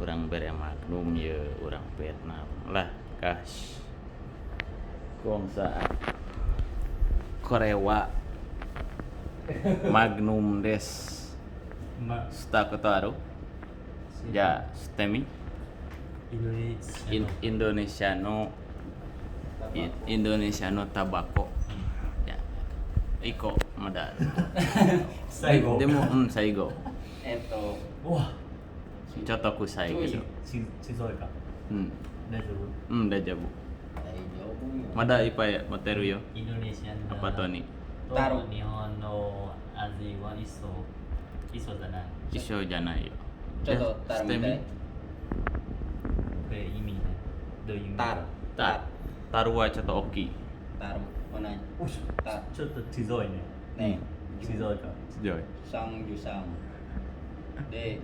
Urang bere Magnum ye urang Vietnam lah kas. Gongsa. Korewa Magnum des. ま したことあるじゃあ、してみ。インドネシアの Indonesia no Indonesia no tabako. Ya. Iko まだある。最後でも、うん、最後。うわちょっと臭いけど。ち強いか。うん。大丈夫。うん、大丈夫。まだいっぱい持ってるよ。インドネシアのアパートに。と日本の味は一緒じゃない。一緒じゃないよ。ちょっとタルみたい。これ意味ね。どういう意味？タル。タタルはちょっと大きい。タル同じ。タちょっと強いね。ね。強いか。強い。 33で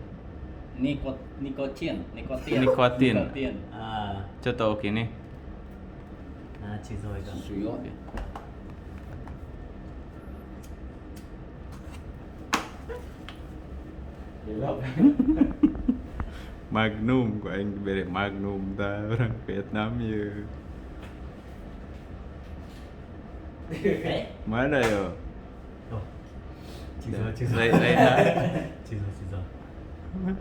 ニコチンニコティンニコティンニコティンあちょっと大きいね。あ、あ、強いか。強い。 Magnum, ku aing dibere Magnum tah orang Vietnam ye. えまだよ。お強い強い。ライライナ強い強い。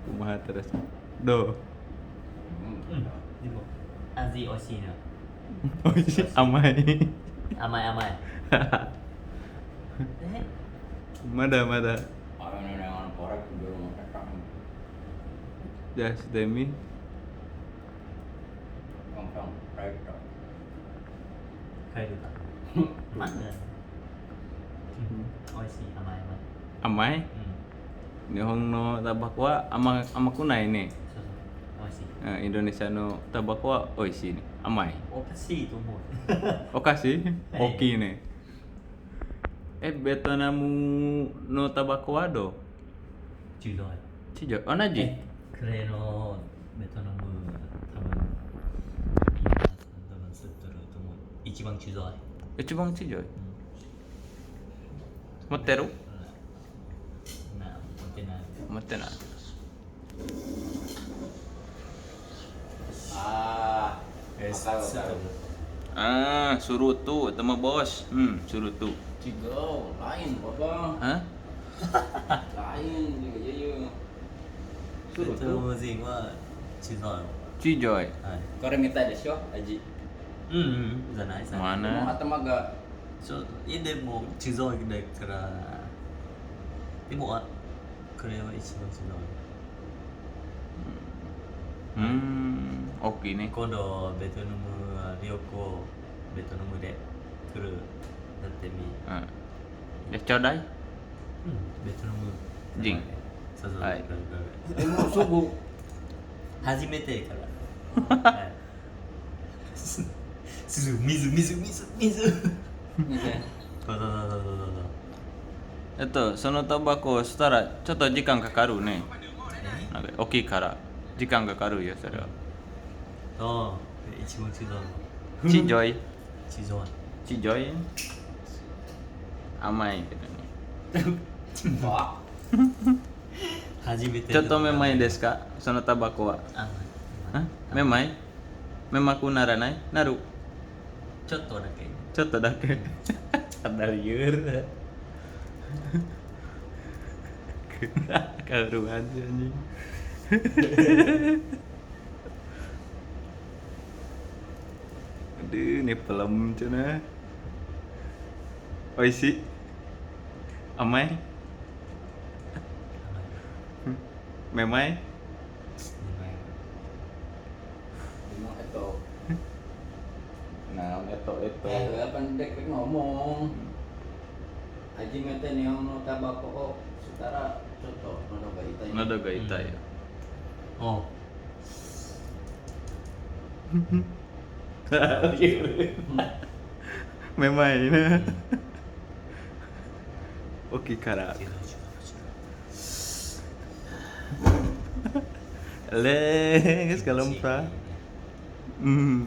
Kumaha terus? Do. うん。でも味美味しいな。美味しい。甘い。甘い甘い。えまだまだ。あのね、あのkorek belum じゃあしてみ。 kong right 帰るか。まあ、うん。美味しい甘い甘い？甘い。うん。日本のタバコは甘くないね。そうそう。美味しい。インドネシアのタバコは美味しいね。甘い。おかしいと思う。おかしい？はい。大きいね。え、ベトナムのタバコはどう？強い。同じ？え、これのベトナム多分今多分吸ってると思う。一番強い。一番強い。うん。持ってる？な、持ってない。持ってない。あえ、あ、わかるわかる。ああ、surutu sama bos. Hmm, surutu. Tiga, lain bapak. Hah? Lain juga ya ya. ベトナム人は強い。強い。はい。これ見たでしょ、味。うんうん、じゃない。 Mana? もう頭が。いやでも強いだから。でも、あ、これは一番強い。うん、大きいね。今度ベトナムは旅行ベトナムで来るやってみ。うん。じゃちょうだい。うん、ベトナム人。そうそう。はい。でもすぐ初めてから。はい。すぐ水水水水。水。そうそうそうそうそう。そのタバコをしたらちょっと時間かかるね。なんか大きいから時間かかるよそれは。ああ、一番強い。強い。強い。強い。甘いけどね。初めて。ちょっとめまいですか？そのタバコは。甘い。めまい？めまくならない？なる。ちょっとだけ。ちょっとだけ。ada liur. Karuan sih anjing. Aduh, ini film cenah. Oishi. Amai. Memai. Itu. Nah, itu. Apa dek ngomong. Aji mete nihon no tabako setara contoh nodo ga itai. Nodo ga itai. Oh. Memai na. Oke kara. Le, geus kalempra. Hmm.